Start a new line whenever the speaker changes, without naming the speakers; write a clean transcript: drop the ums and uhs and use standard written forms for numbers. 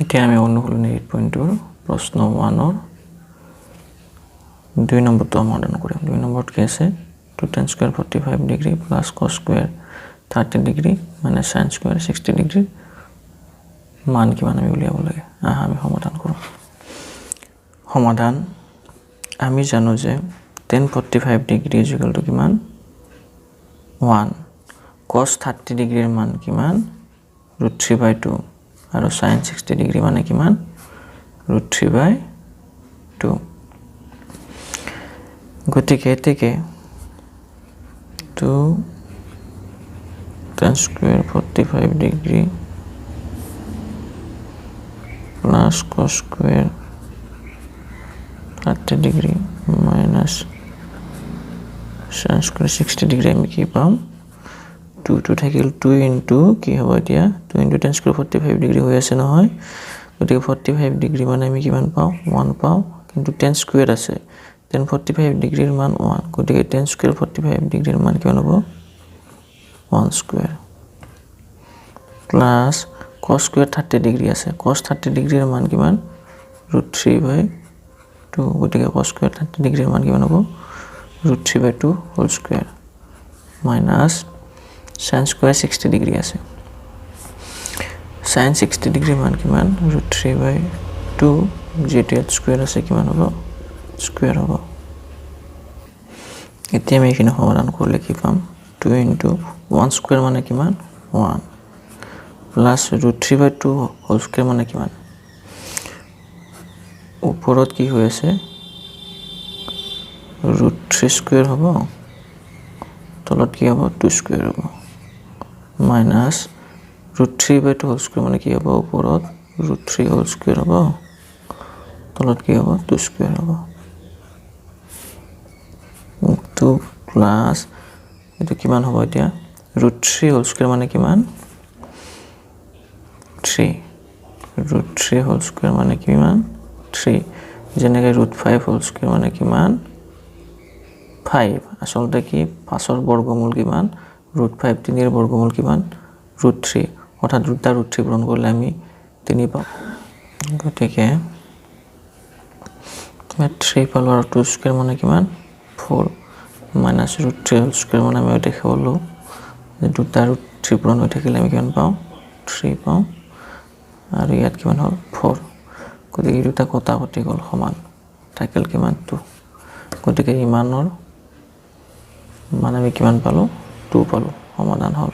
এতিয়া আমি অনুশীলনী 8.2ৰ প্ৰশ্ন 1ৰ 2 নম্বৰটো সমাধান কৰিম। 2 নম্বৰত কি আছে? 2 tan square 45 degree plus cos square 30 degree minus sin square 60 degree মান কিমান আমি উলিয়াব লাগে। আহা আমি সমাধান কৰোঁ। সমাধান আমি জানো যে tan 45 degree is equal to কিমান 1, cos 30 ডিগ্ৰীৰ মান কিমান √3/2 আৰু sin 60 degree মানে কিমান √3/2। গতিকে এতেকে 2 tan square 45 degree plus cos square 30 degree minus sin square 60 degree আমি কি পাম 2 2 থাকিল 2 into কি হ'ব এতিয়া 2 into tan square 45 degree হৈ আছে নহয়, গতিকে 45 ডিগ্ৰী মানে আমি কিমান পাওঁ 1 পাওঁ, কিন্তু tan square আছে tan 45 ডিগ্ৰীৰ মান 1, গতিকে tan square 45 ডিগ্ৰীৰ মান কিমান হ'ব 1 square plus cos square 30 degree আছে, cos 30 ডিগ্ৰীৰ মান কিমান √3/2, গতিকে cos square 30 ডিগ্ৰীৰ মান কিমান হ'ব √3/2 whole square minus sin square 60 degree আছে, sin 60 ডিগ্ৰীৰ মান কিমান √3/2, যিহেতু ইয়াত স্কুৱেৰ আছে কিমান হ'ব স্কুৱেৰ হ'ব। এতিয়া আমি এইখিনি সমাধান কৰিলে কি পাম 2 into 1 square মানে কিমান 1 প্লাছ √3/2 হোল স্কুৱেৰ মানে কিমান ওপৰত কি হৈ আছে √3 স্কুৱেৰ হ'ব, তলত কি হ'ব 2 স্কুৱেৰ হ'ব মাইনাছ √3/2 হোল স্কুৱেৰ মানে কি হ'ব ওপৰত √3 হোল স্কুৱেৰ হ'ব, তলত কি হ'ব 2 স্কুৱেৰ হ'ব, 2 প্লাছ এইটো কিমান হ'ব এতিয়া √3 হোল স্কুৱেৰ মানে কিমান 3, √3 হোল স্কুৱেৰ মানে কিমান 3, যেনেকৈ √5 হোল স্কুৱেৰ মানে কিমান 5, আচলতে কি 5ৰ বৰ্গমূল কিমান √5, 3ৰ বৰ্গমূল কিমান √3, অৰ্থাৎ দুটা √3 পূৰণ কৰিলে আমি 3 পাওঁ, গতিকে 3 পালোঁ আৰু 2 স্কুৱেৰ মানে কিমান 4 মাইনাছ √3 হোল স্কুৱেৰ মানে আমি দেখাবলৈ যে দুটা √3 পূৰণ হৈ থাকিলে আমি কিমান পাওঁ 3 পাওঁ, আৰু ইয়াত কিমান হ'ল 4, গতিকে এই দুটা কটাকটি গ'ল সমান থাকিল কিমান 2, গতিকে ইমানৰ মান আমি কিমান পালোঁ 2 পালোঁ, সমাধান হ'ল।